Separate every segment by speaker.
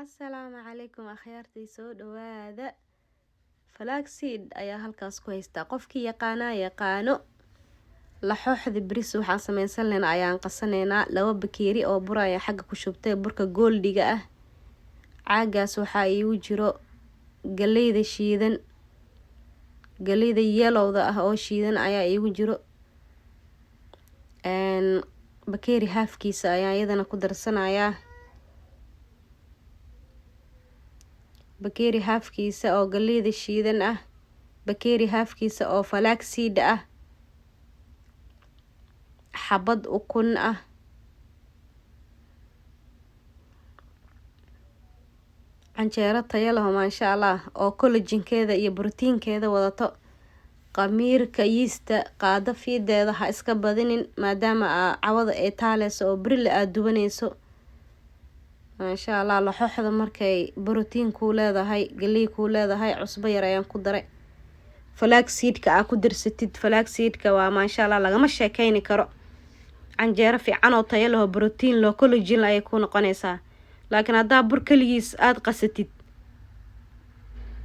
Speaker 1: Asalaamu calaykum akhyaartii, soo dhawaada. Flaxseed ayaa halkaas ku haystaa. Qofkii yaqaanaa yaqaano. Laxooxda bris waxaan sameysan lehna ayaan qasanaynaa. 2 bakeeri oo bur ayaa xagga ku shubtay, burka Goldiga ah. Caagaas waxaa iigu jiro galeyda shiidan, galeyda yellowda ah oo shiidan ayaa iigu jiro. Bakeeri halfkiisa ayaa iyadana ku darsanayaa. Bakeeri halfkiisa oo galeyda shiidan ah, bakeeri halfkiisa oo flaxseed ah, xabad ukun ah, canjeero tayo leho, maasha Allah, oo collagenkeeda iyo borotiinkeeda wadato. Qamiirka yeasta qaado fiideeda ha iska badinin, maadaama aa cawada ay taaleyso oo berila aada dubaneyso. Maasha Allah, laxooxda markay borotiin kuu leedahay, galey kuu leedahay, cusbo yar ayaan ku daray. Flaxseedka aa ku darsatid, flaxseedka waa maasha Allah, lagama sheekeyni karo. Canjeero fiican oo tayo leho, borotiin loo, collagen ayay ku noqonaysaa. Laakiin haddaa bur keligiis aada qasatid,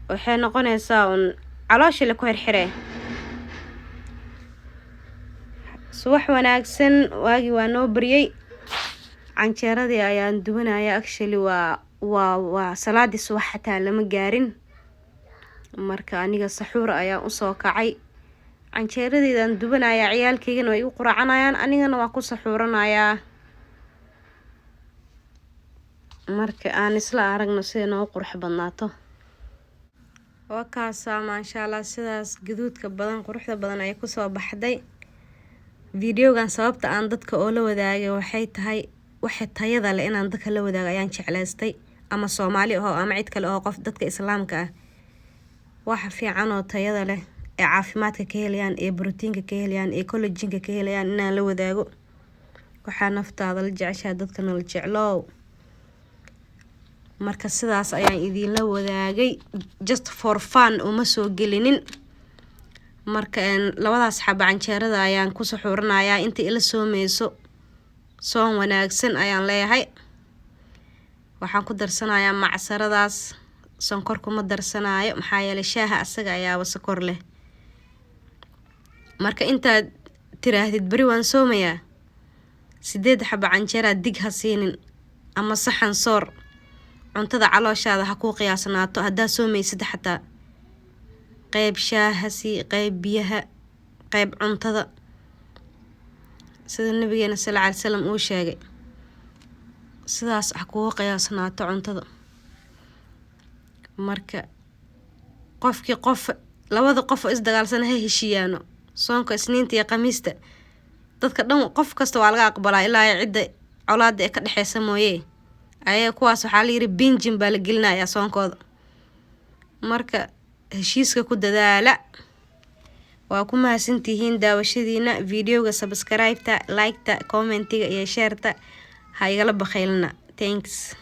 Speaker 1: waxay noqonaysaa un caloosha la ku xirxiree. Subax wanaagsan, waagii waa noo baryay. Canjeeradii ayaan dubanaya. Actually waa salaadii subax xataa lama gaarin. Marka aniga saxuur ayaan usoo kacay. Canjeeradeydaan dubanaya, ciyaalkaygana way igu quraacanayaan, anigana waa ku saxuuranayaa. Marka aan isla aragno sida noogu qurux badnaato. Waa kaasaa, maasha Allah, sidaas gaduudka badan, quruxda badan ayay kusoo baxday. Videogan sababta aan dadka oo la wadaagay waxay tahay, waxa tayada leh inaan dadka la wadaago ayaan jeclaystay, ama Soomaali aho ama cid kale oo qof dadka Islaamka ah, waxa fiican oo tayada leh ee caafimaadka ka helayaan, ee borotiinka ka helayaan, ee collagenka ka helayaan inaan la wadaago. Waxaa naftaada la jeceshaha dadkana la jecloow. Marka sidaas ayaan idiinla wadaagay, just for fun uma soo gelinin. Marka labadaas xaba canjeerada ayaan ku saxuuranayaa. Inta ila soomeyso, soon wanaagsan ayaan leeyahay. Waxaan ku darsanayaa macsaradaas, sonkor kuma darsanaayo, maxaa yeelay shaaha asaga ayaaba sokor leh. Marka intaad tiraahdid beri waan soomayaa, 8 xaba canjeeraa dig ha siinin ama saxan soor. Cuntada calooshaada ha kuu qiyaasnaato. Haddaad soomeysid xataa, qeyb shaaha sii, qeyb biyaha, qeyb cuntada, sida nabigeena sal ly salam uu sheegay. Sidaas ha kugu qiyaasnaato cuntada. Marka qofkii qof, labada qof oo isdagaalsana ha heshiiyaano. Soonka Isniinta iyo Khamiista dadka dhan, qof kasta waa laga aqbalaa, ilaa cidda colaada ee ka dhexeysa mooye. Ayaga kuwaas waxaa la yiri binjin baa la gelinayaa soonkooda. Marka heshiiska ku dadaala. Waa ku mahadsantihiin daawashadiina videoga. Subscribe-ta, like-ta, commentiga iyo shareta ha igala bakhaylina. Thanks.